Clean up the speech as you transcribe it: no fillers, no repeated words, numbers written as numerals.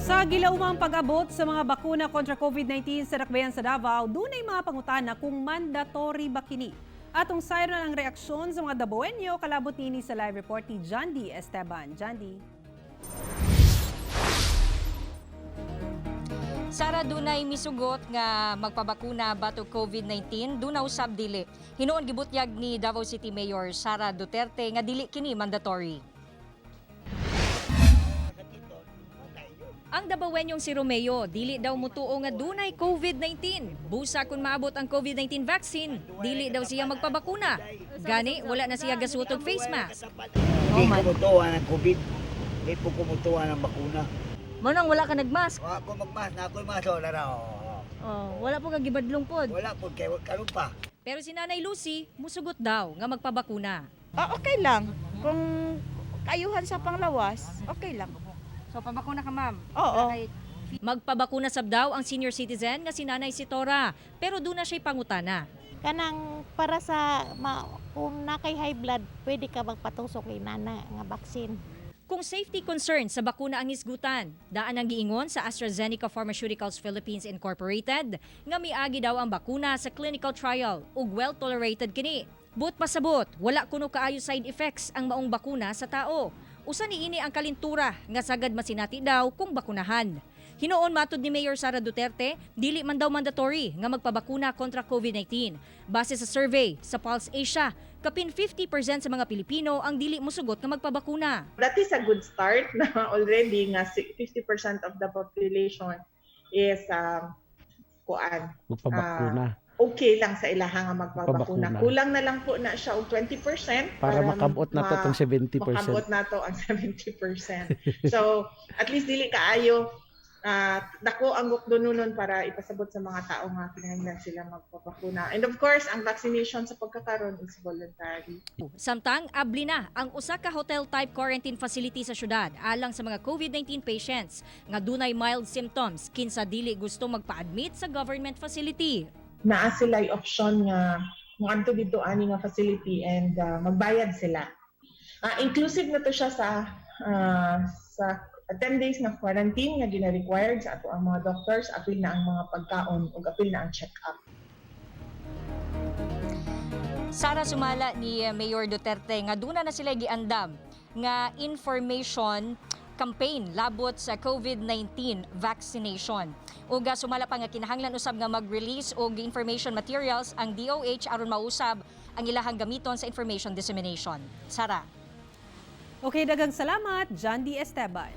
Sa gilaumang pag-abot sa mga bakuna kontra COVID-19 sa dakbayan sa Davao, dunay mga pangutana kung mandatory ba kini. Atong sayran ang reaksyon sa mga Dabawenyo kalabot niini sa live report ni John D. Esteban. John D. Sara, dunay misugot nga magpabakuna batok COVID-19, duna usab dili. Hinuon gibutyag ni Davao City Mayor Sara Duterte nga dili kini mandatory. Ang Dabawenyong si Romeo, dili daw mutuo nga dunay COVID-19. Busa kung maabot ang COVID-19 vaccine, dili daw siya magpabakuna. Gani, wala na siya gasuot og face mask. Hindi ko mutuwa ng COVID. Hindi po ko mutuwa ng bakuna. Mao nang wala ka nagmask. Wa ko magmas na ako'y maso na raw. Oh, wala po ka gibadlong pod. Wala po kay karon pa. Pero si Nanay Lucy, musugot daw nga magpabakuna. Ah, okay lang. Kung kayuhan sa panglawas, okay lang. So pabakuna ka, ma'am. Oo. Magpabakuna sab daw ang senior citizen nga si Nanay Sitora, pero duna siya'y pangutana. Kanang para sa kung na kay high blood, pwede ka magpatusok kay nana nga vaccine. Kung safety concern sa bakuna ang hisgutan, daan ang giingon sa AstraZeneca Pharmaceuticals Philippines Incorporated nga miagi daw ang bakuna sa clinical trial ug well tolerated kini. But pasabot, wala kuno kaayo side effects ang maong bakuna sa tao. Usa niini ang kalintura nga sagad masinati daw kung bakunahan. Hinuon matud ni Mayor Sara Duterte, dili man daw mandatory nga magpabakuna kontra COVID-19. Base sa survey sa Pulse Asia, kapin 50% sa mga Pilipino ang dili mosugot nga magpabakuna. That is a good start na already nga 50% of the population is kuan Magpabakuna. Okay lang sa ilaha nga magpabakuna. Magpabakuna. Kulang na lang po na siya og 20% Para makamot na to tong 70%. Makamot na to ang 70%. So, at least dili kaayo dako ang gukdununon para ipasabot sa mga tao nga kinahanglan sila magpabakuna. And of course, ang vaccination sa pagkakaron is voluntary. Samtang abli na ang usa ka hotel type quarantine facility sa syudad alang sa mga COVID-19 patients nga dunay mild symptoms kinsa dili gusto magpa-admit sa government facility. Naa sila option nga moadto dito ani nga facility and magbayad sila. Inclusive na to siya sa 10 days na quarantine nga gina-required sa ato ang mga doctors, apil na ang mga pagkaon ug apil na ang check-up. Sara, sumala ni Mayor Duterte nga duna na sila giandam nga information campaign labot sa COVID-19 vaccination. Ug sumala pa nga kinahanglan usab nga mag-release og information materials ang DOH aron mausab ang ilahang gamiton sa information dissemination. Sara. Okay, daghang salamat, John D. Esteban.